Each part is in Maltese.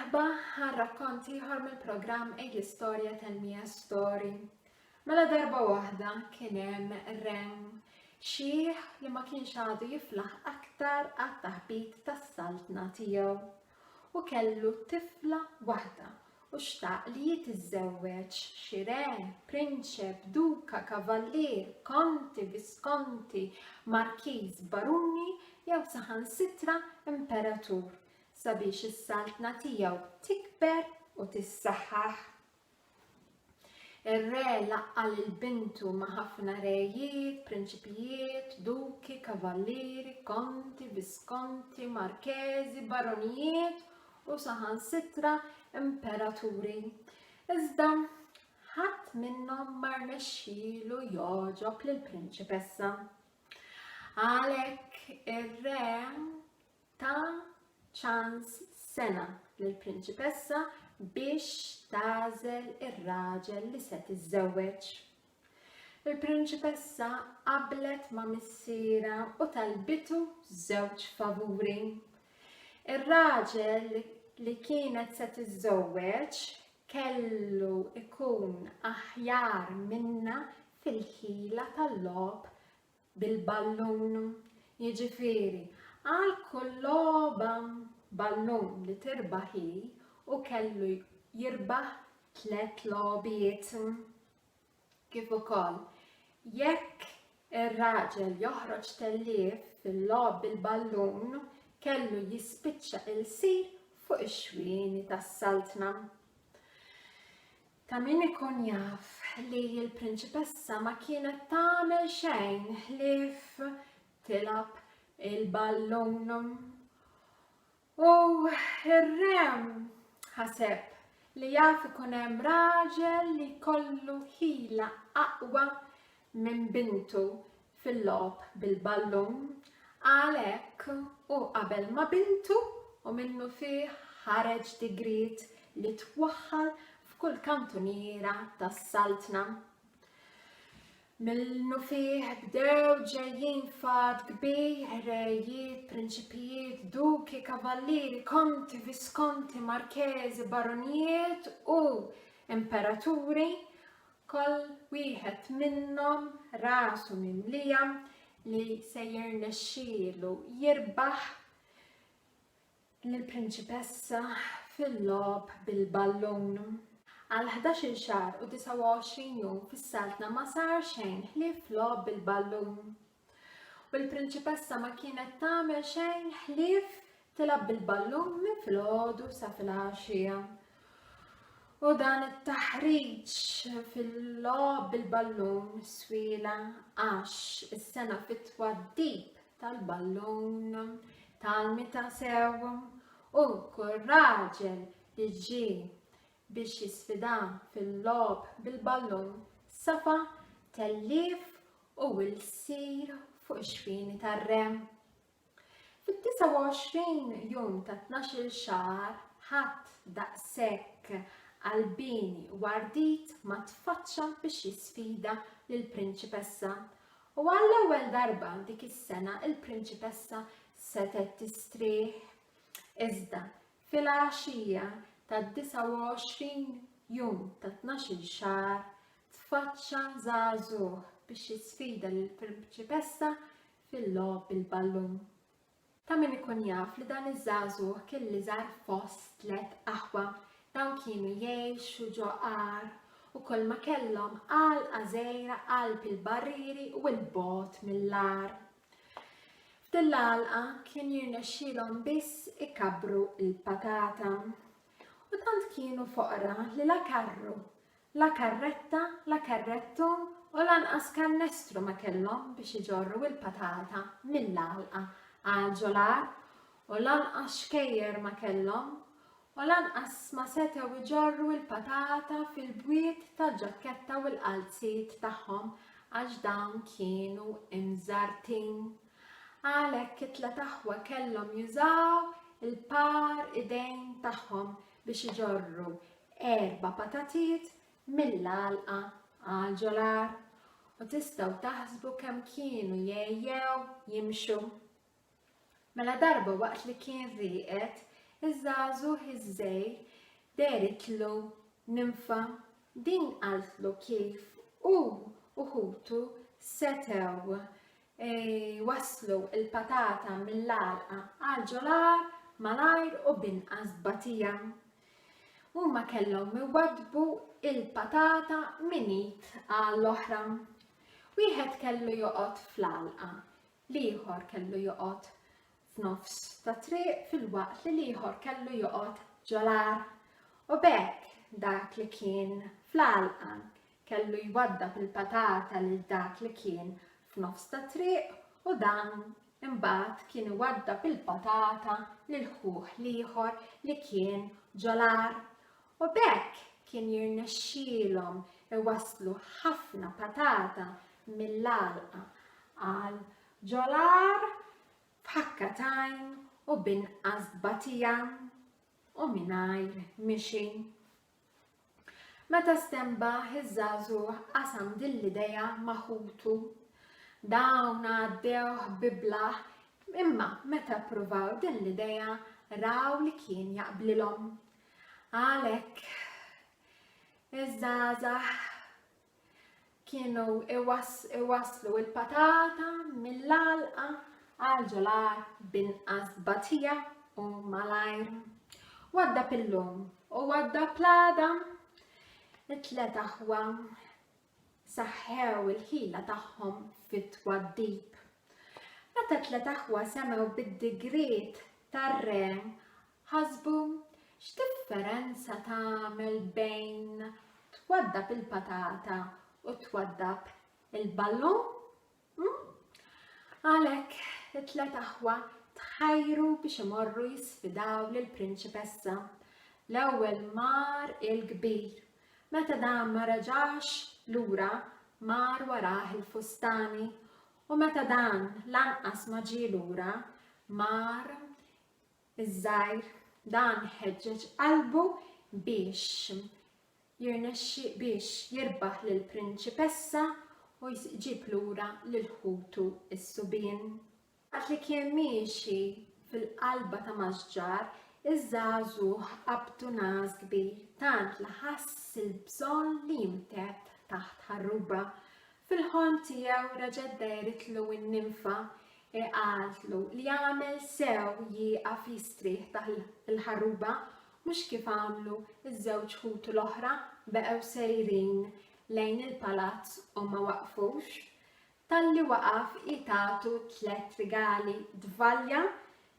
Merħba għal rakkont ieħor mill-programm Ej l-Istorja Tell Me a Story. Mela darba waħda kien hemm re xiħ li ma kienx għadu jiflaħ aktar għat-taħbit tas-saltna tiegħu u kellu tifla waħda u xtaq li jitiżżewweġ xi re, prinċep, duka, kavallier, konti, viskonti, markiż, baruni jew saħansitra imperatur sabiex is-saltna tiegħu tikber u tissaħħaħ. Ir-re laqqa' lil bintu ma' ħafna rejiet, prinċipijiet, duki, kavallieri, konti, viskonti, markeżi, baronijiet u saħansitra imperaturi. Iżda ħadd minnhom ma rnexxielu jogħġob lill-prinċipessa. Għalhekk ir-re ta ċans sena lill-prinċipessa biex tagħżel ir-raġel li se tiżżewweġ. Il-prinċipessa qablet ma' missierha u talbitu żewġ favuri. Ir-raġel li kienet se tiżżewweġ kellu ikun aħjar minnha fil-ħila tal-logħob bil-ballun. Jiġifieri, għal kull logħba ballun li tirbaħ hi, hu kellu jirbaħ tlett logħbiet. Kif ukoll, jekk ir-raġel joħroġ tellief fil-logħob bil-ballun, kellu jispiċċa ilsir fuq ix-xwieni tas-saltna. Ta' min ikun jaf li l-prinċipessa ma kienet tagħmel xejn ħlief tilgħab il-ballun. U r-re ħaseb li jaf ikun hemm raġel li jkollu ħila aqwa minn bintu fil-logħob bil-ballun. Għalhekk hu qabel ma' bintu u minnufih ħareġ digriet li twaħħal f'kull kantuniera tas-saltna. Minnufih bdew ġejjin f'għadd kbir rejiet, prinċipijiet, duki, kavallieri, konti, viskonti, markeżi, baronijiet u imperaturi Kull wieħed minnhom rasu mimlija li se jirnexxielu jirbaħ lill-prinċipessa fil-logħob bil-ballun. Għal ħdax-il xahar u 29 jum fis-saltna ma sar xejn ħlief logħob bil-ballun. U l-prinċipessa ma kienet tagħmel xejn ħlief tilgħab bil-ballun minn filgħodu sa filgħaxija. U dan it-taħriġ fil-logħob bil-ballun swiela għax is-sena fit-twaddib tal-ballun tal-mita sew u kull raġel li ġie biex jisfida fil-logħob bil-ballun safa tellief u lsir fuq ix-xwieni tar-re. Fit-29 jum ta' tnax-il xahar ħadd daqshekk qalbieni u ardit ma tfaċċa biex jisfida lill-prinċipessa. U għall-ewwel darba dik is-sena l-prinċipessa setgħet tistrieħ. Iżda filgħaxija tad-29 jum ta' tnax-il xahar tfaċċa żagħżugħ biex jisfida lill-prinċipessa fil-logħob bil-ballun. Ta' min ikun jaf li dan iż-żagħżugħ kien l-iżgħar fost tlett aħwa. Dawn kienu jgħixu ġo għar u kulma kellhom għalqa żgħira qalb il-barrieri u 'l bogħod mill-għar. F'din l-għalqa kien jirnexxielhom biss ikabbru l-patata. U tant kienu foqra li la karru, la karretta, la karrettun u lanqas kannestru ma kellhom biex iġorru l-patata mill-għalqa għal ġol-għar u lanqas xkejjer ma kellhom u lanqas ma setgħu jġorru l-patata fil-bwiet tal-ġakketta u l-qalziet tagħhom għax dawn kienu imżarrtin. Għalhekk it-tliet aħwa kellhom jużaw il-par idejn tagħhom biex iġorru erba' patatiet mill-għalqa għal ġol-għar u tistgħu taħsbu kemm kienu jgħejjew jimxu. Mela darba waqt li kien rieqed, Iż-żagħżugħ iż-żgħir dehritlu ninfa. Din qaltlu kif hu u ħutu setgħu jwasslu l-patata mill-għalqa għal ġol-għar malajr u b'inqas tbatija. Huma kellhom iwaddbu l-patata minn id għall-oħra. Wieħed kellu joqgħod fl-għalqa, l-ieħor kellu joqgħod f'nofs ta' triq filwaqt li l-ieħor kellu joqgħod ġol-għar. U b'hekk dak li kien fl-għalqa kellu jwaddab il-patata lil dak li kien f'nofs ta' triq u dan imbagħad kien iwaddab il-patata lil ħuh l-ieħor li kien ġol-għar. U b'hekk kien jirnexxielhom iwasslu ħafna patata mill-għalqa għal ġol-għar f'ħakka t'għajn u b'inqas tbatija u mingħajr mixi. Meta stenbaħ iż-żagħżugħ qasam din l-idea ma' ħutu. Dawn għaddewh bi blah imma meta ppruvaw din l-idea raw li kien jaqblilhom. Għalhekk iż-żgħażagħ Kienu iwasslu l-patata mill-għalqa għal ġol-għar b'inqas tbatija u malajr. Waddab illum u waddab l-għada. It-tlet aħwa saħħew il-ħila tagħhom fit-twaddib. Meta t-tlet aħwa semgħu bid-digriet tar-re, ħasbu x'differenza tagħmel bejn twaddab il-patata u twaddab il-ballun? Hmm? Għalhekk it-tlet aħwa tħajru biex imorru jisfidaw lill-prinċipessa. L-ewwel mar il-kbir. Meta dan ma reġax lura, mar warah il-fustani u meta dan lanqas ma ġie lura, mar iż-żgħir. Dan ħeġġeġ qalbu biex jirnexxi biex jirbaħ lill-prinċipessa u jġib lura lil ħutu s-subien. Waqt li kien miexi fil-qalba ta' masġar, iż-żagħżugħ qabdu ngħas kbir tant li ħass il-bżonn li jimtedd taħt ħarruba. Fil-ħolm tiegħu reġgħet dehritlu n-ninfa Hi qaltlu li għamel sew jieqaf jistrieħ taħt il-ħarruba, mhux kif għamlu ż-żewġ ħutu l-oħra, beqgħu sejrin lejn il-palazz u ma waqfux. Talli waqaf hi tatu tlett rigali, dvalja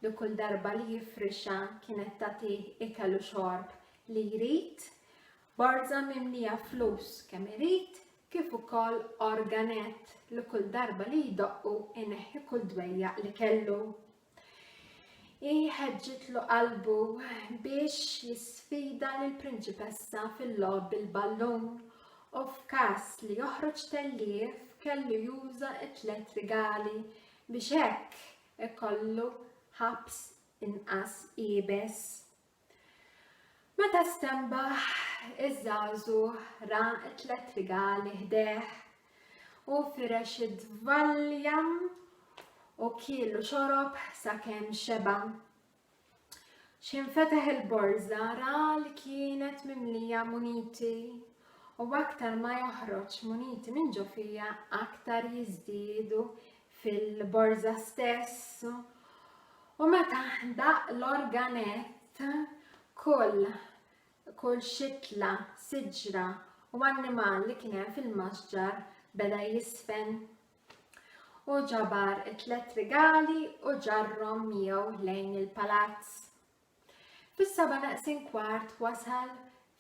li kull darba li jifrixha kienet tagħtih ikel u xorb li jrid, borża mimlija flus kemm irid, kif ukoll organett li kull darba li jdoqqu ineħħi kull dwejjaq li kellu. Hi ħeġġitlu qalbu biex jisfida lill-prinċipessa fil-logħob bil-ballun u f'każ li joħroġ tellief kellu juża t-tlett rigali biex hekk ikollu ħabs inqas iebes. Meta stenbaħ, iż-żagħżugħ ra t-tlett rigali ħdejh. Hu firex id-dvalja u kiel u xorob sakemm xeba'. X'ħin fetaħ il-borża ra li kienet mimlija muniti u aktar ma joħroġ muniti minn ġo fiha aktar jiżdiedu fil-borża stess. U meta daq l-organett, kull kull xitla, siġra u annimal li kien hemm fil-masġar beda jisfen. U ġabar it-tlet rigali u ġarrhom miegħu lejn il-palazz. Fis-seba' naqsin kwart wasal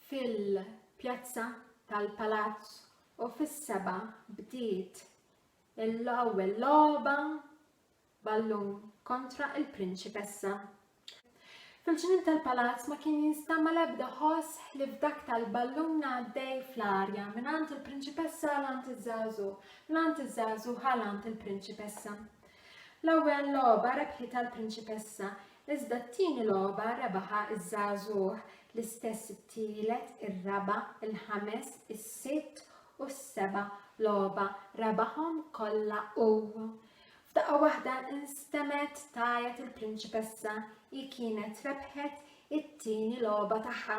fil-pjazza tal-palazz u fis-seba' bdiet l-ewwel logħba ballun kontra l-prinċipessa. Fil-ġnien tal-palazz ma kien jinstama' l-ebda ħoss ħlief dak tal-ballun għaddej fl-arja mingħand il-prinċipessa għal għand iż-żagħżugħ, mingħand iż-żagħżugħ għal għand il-prinċipessa. L-ewwel logħba rebħitha l-prinċipessa, iżda t-tieni logħba rebaħha ż-żagħżugħ, l-istess it-tielet, ir-raba', il-ħames, is-sitt u s-seba' logħba rebaħhom kollha hu. F'daqqa waħda instemgħet tgħajjat il-prinċipessa, hi kienet rebħet. it-tieni logħba tagħha.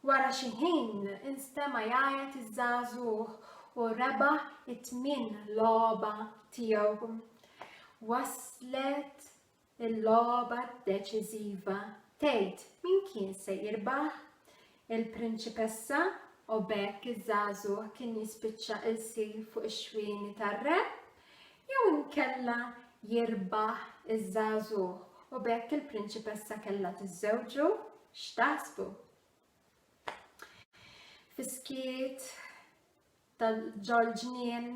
Wara xi ħin instema' jgħajjat iż-żagħżugħ u rebaħ it-tmien logħba tiegħu. Waslet il-logħba deċiżiva. Tgħid min kien se jirbaħ? Il-prinċipessa u b'hekk iż-żagħżugħ kien jispiċċa ilsir fuq ix-xwieni tar-re? Jew inkella jirbaħ iż-żagħżugħ u b'hekk il-prinċipessa kellha tiżżewġu? X'taħsbu? Fis-skiet ta' ġol-ġnien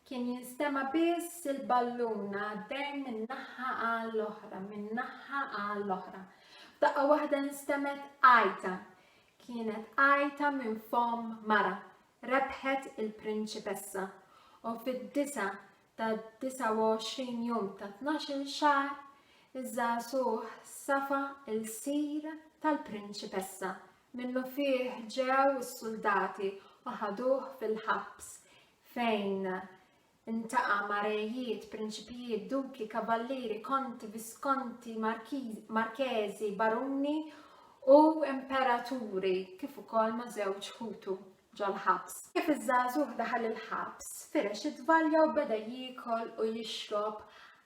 kien jinstema' biss il-ballun għaddej minn naħa għall-oħra, minn naħa għall-oħra. F'daqqa waħda nstemgħet għajta. Kienet għajta minn fomm mara. Rebħet il-prinċipessa. U fid-disa ta' 29 jum ta' 12-il xahar, iż-żagħżugħ safa lsir tal-prinċipessa. Minnufih ġew is-suldati u ħaduh fil-ħabs fejn intaqa' ma' rejiet, prinċipijiet, duki, kavallieri, konti, viskonti, markezi, baruni u imperaturi kif ukoll ma' żewġ ħutu ġol-ħabs. Kif iż-żagħżugħ daħal il-ħabs, firex it-tvalja u beda jiekol u jixrob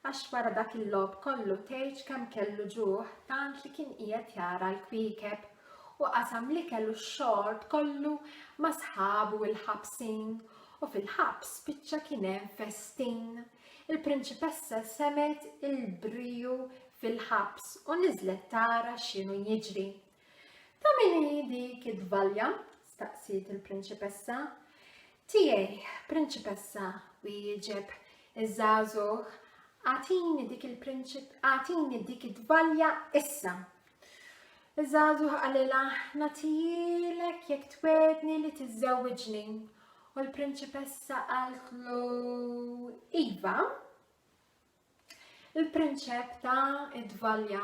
għax wara dak il-logħob kollu tgħidx kemm kellu ġuħ tant li kien qiegħed jara l-kwiekeb u qasam l-ikel u x-xorb kollu ma' sħabu l-ħabsin u fil-ħabs spiċċa kien hemm festin. Il-prinċipessa semgħet il-briju fil-ħabs u niżlet tara x'inhu jiġri. Ta' min hi dik id-dvalja? staqsiet il-prinċipessa. Tiegħi, prinċipessa, wieġeb iż-żagħżugħ, agħtini dik il-prinċip, agħtini dik id-dvalja issa. Iż-żagħżugħ qalilha, nagħtihielek jekk twegħedni li tiżżewwiġni. U l-prinċipessa qaltlu, iva. Il-prinċep ta id-dvalja.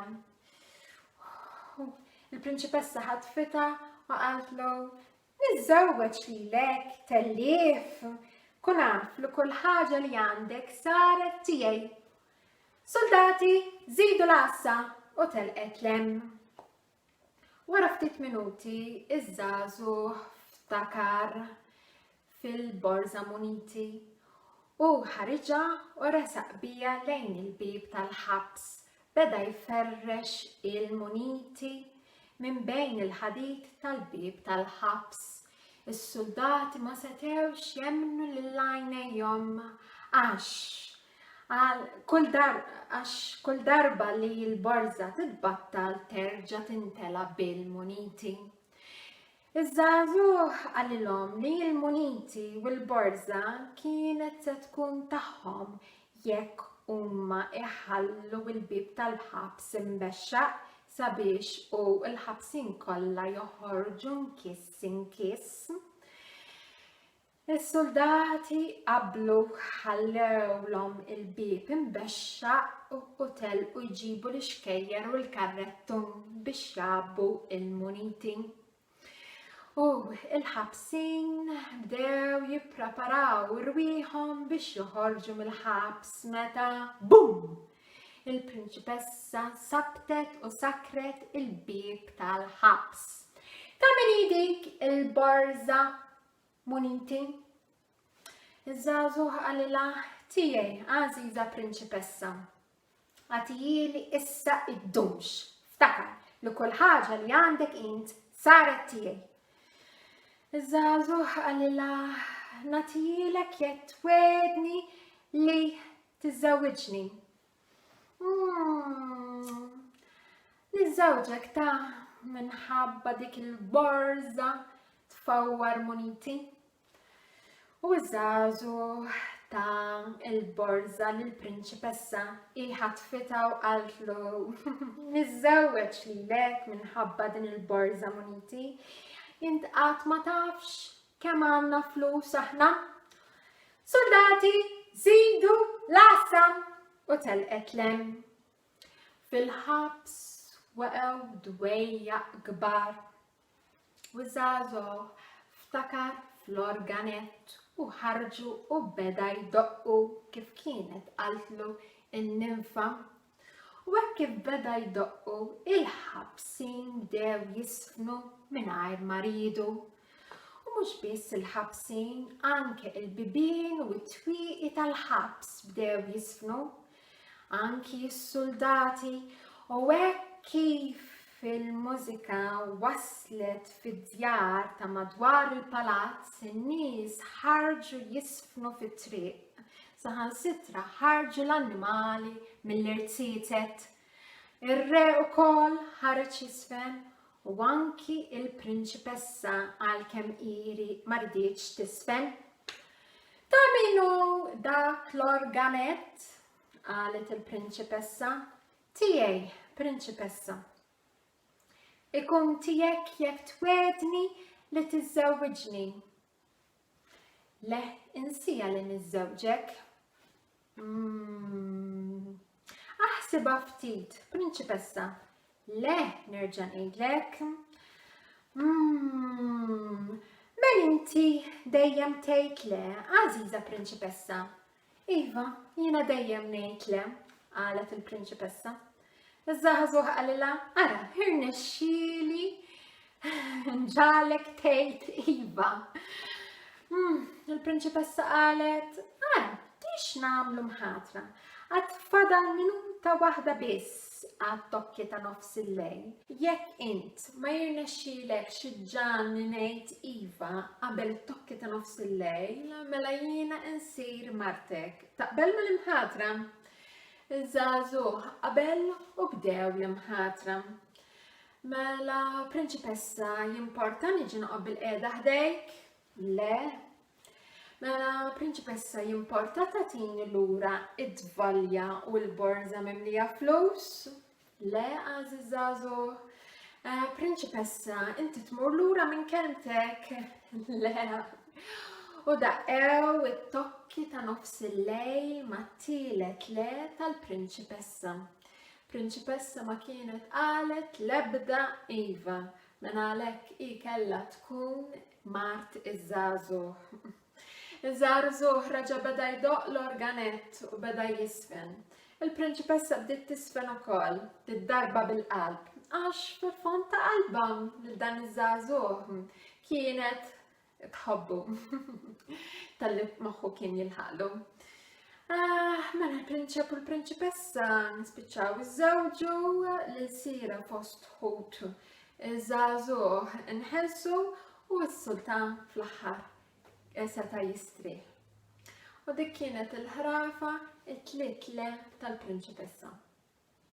Il-prinċipessa ħatfitha u qaltlu niżżewweġ lilek tellief. Kun af li kull ħaġa li għandek saret tiegħi. Soldati, żidu l-għassa u telqet lem. Wara ftit minuti, iż-żagħżugħ ftakar fil-borża muniti u ħariġha u resaq biha lejn il-bieb tal-ħabs. Beda jferrex il-muniti minn bejn il-ħadid tal-bieb tal-ħabs. Is-suldati ma setgħux jemmnu lil għajnejhom għax Għal kull dar għax kull darba li l-borża titbattal terġa' tintela bil-muniti. Iż-żagħżugħ qalilhom li l-muniti u l-borża kienet se tkun tagħhom jekk huma iħallu l-bieb tal-ħabs imbexxaq sabiex u l-ħabsin kollha joħorġu nkiss inkiss. Is-suldati qablu ħallewlhom il-bieb imbexxaq u telqu jġibu l-ixkejjer u l-karrettun biex jgħabbu l-muniti. U l-ħabsin bdew jippreparaw rwieħhom biex joħorġu mill-ħabs meta bum! Il-prinċipessa sabtet u sakret il-bieb tal-ħabs. Ta' min hi dik il-borża Muniti. Iż-żagħżugħ qalilha, Tiegħi, għażiża prinċipessa. Agħtihieli issa iddumx. Ftakar li kull ħaġa li għandek int saret tiegħi. Iż-żagħżugħ qalilha, Nagħtihielek jekk twegħedni li tiżżewwiġni. Mm. Niżżewġek ta' minħabba dik il-borża tfawwar muniti. U żażu ta' il-borża lill-prinċipessa hi ħatfitha u qaltlu niżżewweġ lilek minħabba din il-borża muniti. Int qatt ma tafx kemm għandna flus aħna. Soldati, żidu l-għassa! U telqet lem. Fil-ħabs waqgħu dwejjaq kbar. U żagħżugħ ftakar fl-organett u ħarġu u beda jdoqqu kif kienet qaltlu n-ninfa. U hekk kif beda jdoqqu, il-ħabsin bdew jisfnu mingħajr ma riedu. U mhux biss il-ħabsin, anke il-bibien u t-twieqi tal-ħabs bdew jisfnu. Anki s-suldati u hekk kif il-mużika waslet fid-djar ta' madwar il-palazz, in-nies ħarġu jisfnu fit-triq. Saħansitra ħarġu l-annimali mill-irziezet. Ir-re ukoll ħareġ jisfen u anki il-prinċipessa għalkemm iri ma rdietx tisfen. Ta' min hu dak l-organet? qalet il-prinċipessa. Tiegħi, prinċipessa. Ikun tiegħek jekk twegħedni li tiżżewwiġni. Le, insija li niżżewġek. Mm. Aħsibha ftit, prinċipessa. Le, nerġa' ngħidlek. Mm. Mel inti dejjem tgħid le, għażiża prinċipessa. Iva, jiena dejjem ngħid le, qalet il-prinċipessa. Iż-żagħżugħ qalilha, ara, irnexxieli nġagħlek tgħid iva. Hmm, il-prinċipessa qalet, ara, tix nagħmlu mħatra. Għad fadal minuta waħda biss għat-tokki ta' nofs il-lejl. Jekk int ma jirnexxilekx iġġagħalni ngħid iva qabel it-tokki ta' nofs il-lejl, mela jiena insir martek. Taqbel mal-imħatra? Iż-żagħżugħ qabel u bdew l-imħatra. Mela, prinċipessa, jimporta niġi noqgħod bil-qiegħda ħdejk? Le. Mela, prinċipessa, jimporta tagħtini lura id-dvalja u l-borża mimlija flus? Le, għażiż żagħżugħ. Eh, prinċipessa, inti tmur lura minn kelmtek. Le. U daqqew it-tokki ta' nofs il-lejl mat-tielet le tal-prinċipessa. Prinċipessa ma kienet qalet l-ebda iva, mela għalhekk hi kellha tkun mart iż-żagħżugħ. Iż-żagħżugħ reġa' beda jdoqq l-organett u beda jisfen. Il-prinċipessa bdiet tisfen ukoll, did-darba bil-qalb, għax fil-fond ta' qalbha lil dan iż-żagħżugħ kienet tħobbu. Talli moħħu kien jilħaqlu. Ah, mela l-prinċep u l-prinċipessa nispiċċaw iżżewġu lil sira fost ħut iż-żagħżugħ inħelsu u s-sultan fl-aħħar seta' jistrieħ. U dik kienet il-ħrafa it-tliet le tal-prinċipessa.